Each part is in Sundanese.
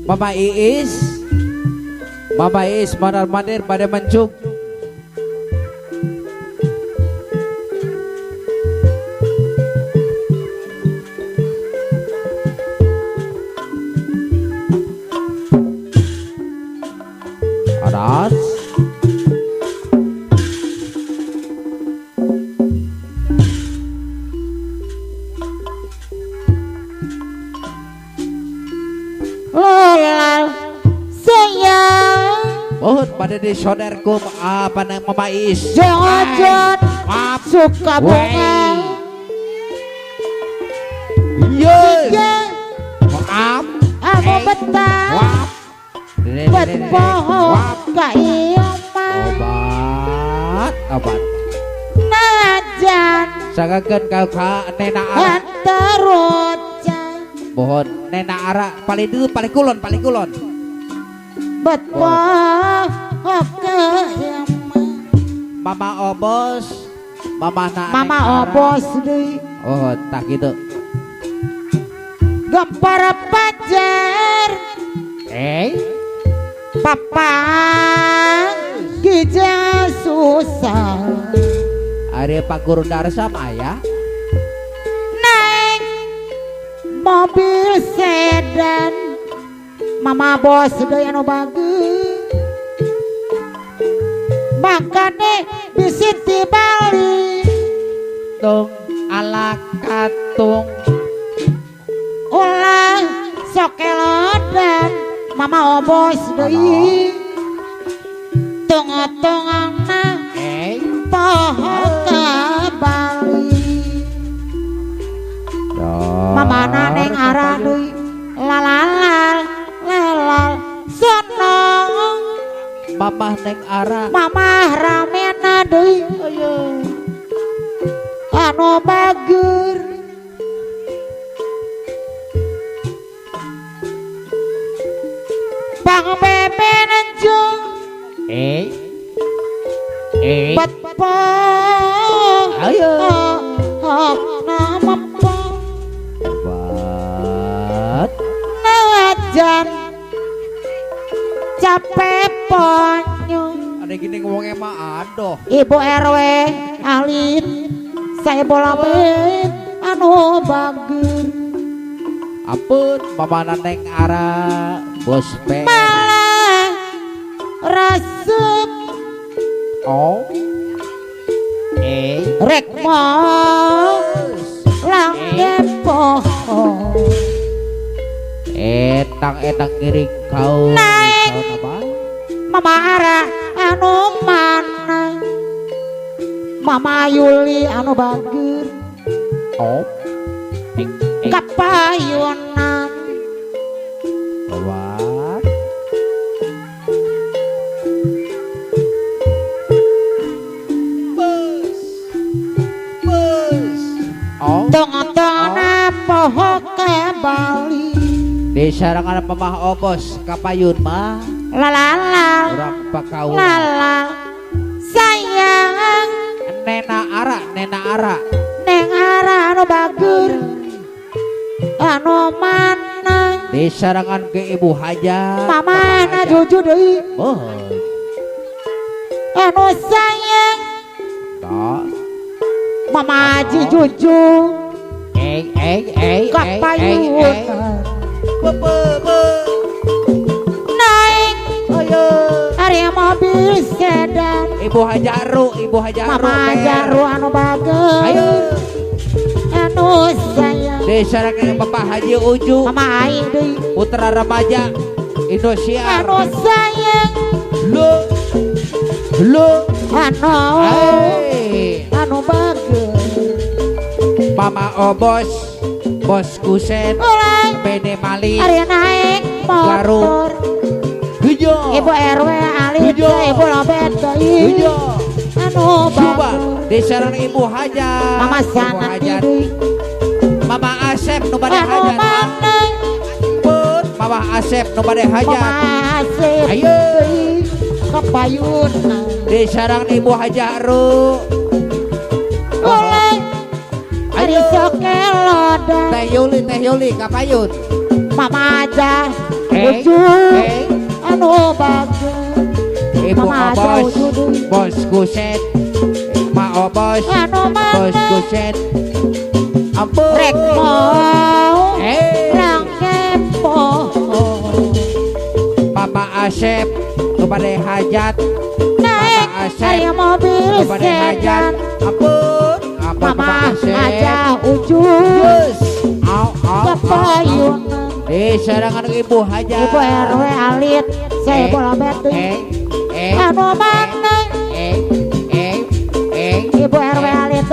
Mama Iis. Mama Iis mondar-mandir pada mencung. Aras. Pada di soderku apa nang Mama Iis. Jangan suka bunga. Yes. Maaf. Aku betah. Berbohong ka iman. Obat, obat. Najan. Sagakeun kau ka Nena Ara. Antaroja. Mohon Nena Ara paling dulu paling kulon, paling kulon. Berbohong. Mama Obos, Mama na Mama Obos deui. Oh, tak gitu. Gempar pajar. Papa gija susah. Ari Pak Guru Darsa mah ya. Naik mobil sedan. Mama Bos deui anu bagus. Makane bisi dibali tung ala katung ulah sokelodan. Mama Obos deui tong-tongana poho ka Bali. Mama neng ara deui lalalal lalal sonong. Mamah neng ara. Mamah ramena deui. Anu bager. Bang Bebe nenjung. Betpo. Ayo. Nama po. Obat. Najan. Capek ponyo. Ada gini ngomongnya mah aduh. Ibu RW alit saya bola bet anu bager. Ampun mama neng ara bos pe. Malah resep. Oh. Rek mau langge poho. Etang-etang ngiring kau. Naik. Mama Ara anu mana. Mama Yuli anu bager. Oh. Kapayunan. Obat. Bus. Bus. Oh. Tong-tongna poho ke Bali. Di sarangan Mamah Obos kapayun mah. Lalala. Urang pakaun. Lala. Sayang. Nena Ara, Nena Ara. Neng Ara anu bager. Anu mana. Di sarangan ke Ibu Hajat. Mama na Juju deui. Oh. Anu sayang. Tak. Mama Haji Juju. Kapayun. Naik. Ayo. Ari mobil sedan. Ibu Hajaru, Ibu Hajaru. Mama Hajaru anu bager. Ayo. Anu sayang. Desa sarangan Bapak Haji Uju. Mama Ai deui. Putra remaja Indonesia. Anu sayang. Lo. Lo. Anu. Anu bager. Mama Obos. Bos Kusen. Bene Mali. Ari naik motor. Hujo. Ibu RW alit. Ibu Lobet deui. Hujo. Anu Coba disaran Ibu Hajat. Mama Sanati deui. Mama Asep nu bade hajat. Pun Mama Asep nu bade hajat. Mama Asep. Ayo. Kapayun. Disaran Ibu Hajaru. Oleh. Ari sokelodan. Teh Yuli, Teh Yuli kapayun. Mama aja ujung anu bagus Ibu Obos Bos Kuset Ma Obos Bos Kuset ampun rek mau rang kepo Papa Asep kepada hajat naik Asep mobil kepada hajat ampun Mama aja ujung kepayun serangan ibu hajat Ibu RW alit saya bola beti anu mana Ibu RW alit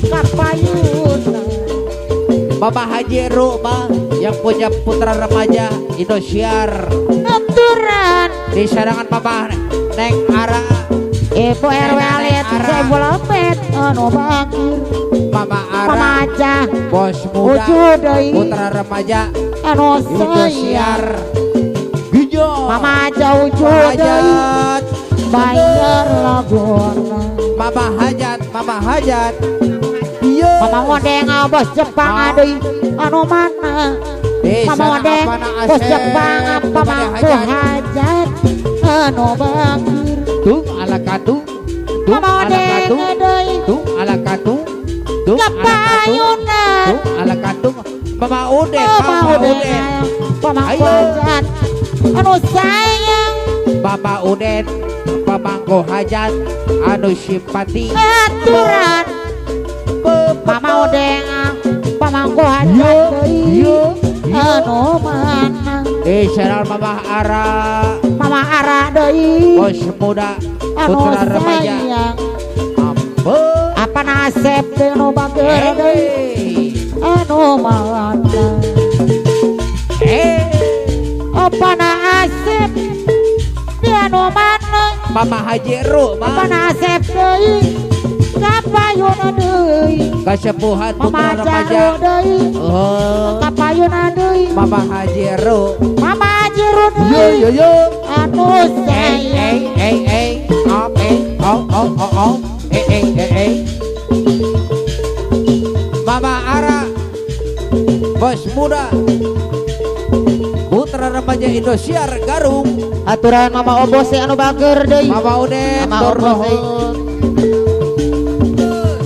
kepayun Bapak Haji Roma yang punya putra remaja Indosiar Aturan di serangan Bapak Neng Ara Ibu RW alit saya bola bet anu bakir Mama Ara Mama aja bos muda putra remaja anu Indosiar Gijo Mama aja ujud hajat bayar lagona Mama hajat Mama hajat iya Mama ngodeng bos Jepang aduh anu mana Mama ngodeng bos Jepang apa mampu hajat anu bakir tung ala katung tung ala katung tung ala katung tung ala katung tung ala katung Mama Uden Mama Uden Mama hajat anu sayang Mama Uden Pamangko hajat anu simpati aturan Mama Uden Pamangko hajat anu mana seral Mama Ara Mama Ara deui bos muda putra remaja ampun apa nasib nu bager deui anu mana apa nasib anu mana Mama Haji Ru apa nasib deui kapayuna deui kasepuhan putra remaja deui kapayuna deui Mama Haji Ru Mama Haji Ru yo yo yo anu sayang oh oh oh oh Mama Ara bos muda putra remaja Indosiar Garung aturan Mama Obos anu bager deui Mama Uden Mama Obos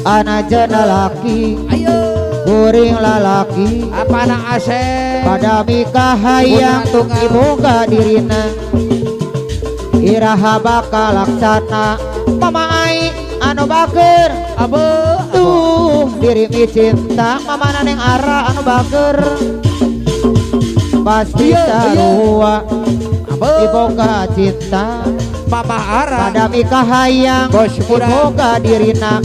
ana lalaki ayo kuring lalaki apa anak Asep pada mikahayang iboga dirina iraha bakal laksana Mama ai anu bager abu tuh diri mi cinta Mama neng Ara anu bager pasti sarua iboga cinta Mama Ara pada mikahayang iboga dirina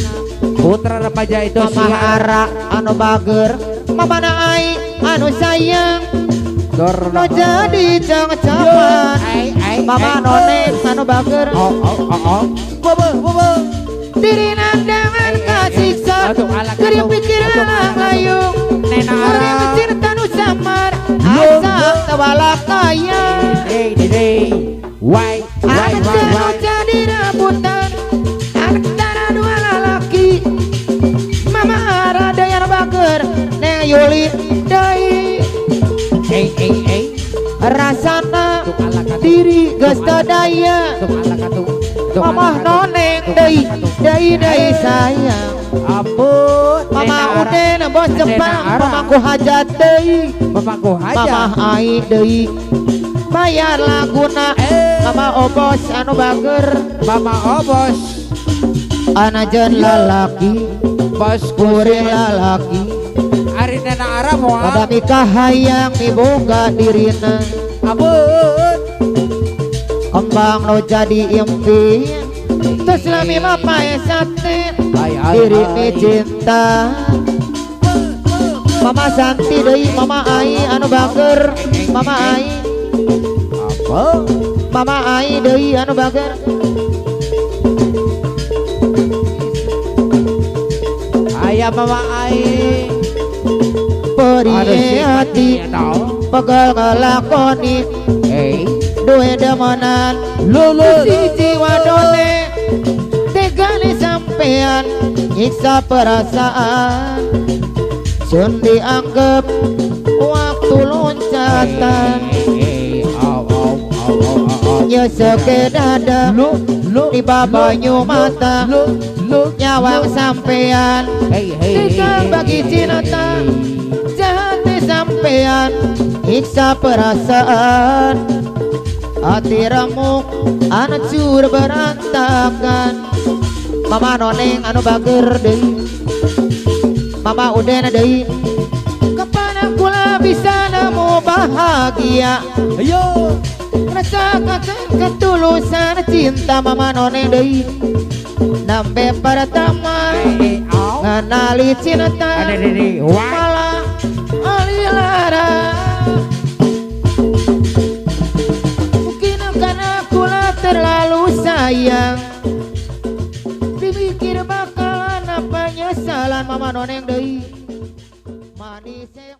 putra remaja itu Mama Ara anu bager Mama ai anu sayang no jadi cang-cangan Mama nonek anu bager oh oh oh oh bobo bobo dirina dengan kasiksa geri pikiran layung Nena Ara cinta nu samar asa tawala kaya why why why jadi rebutan antara dua lalaki Mama Ara dayar bager Neng Yuli deui rasana diri geus teu daya Mama noneng deui deui deui sayang ampun Mama Uden bos Jepang Mama ku hajat deui Mama ku hajat Mama ai deui bayar laguna Mama Obos anu bager Mama Obos ana jen lalaki bos kuring lalaki ari Nena Ara moal pada mikahayang miboga dirina ampun kembang no jadi impian terus lami mapae sate diri mi cinta Mama Santi deui Mama ai anu bager Mama ai apa Mama ai deui anu bager aya Mama ai perih hati pegel ngelakoni duwe demenan lulu siji wadone tegane sampean nyiksa perasaan sun dianggap waktu kelewatan. Nyeseke dada di banyu mata nyawang sampean tiga bagi cinta jati sampean iksa perasaan hati remuk hancur berantakan. Mama noneng anu bager deui Mama uden deui kapan kula bisa nemu bahagia. Ayo rasakan ketulusan cinta Mama noneng deui nambe pertama ngenali cinta malah alilara. Mungkin karena kula terlalu sayang dipikir bakalan apa penyesalan Mama noneng deui manis.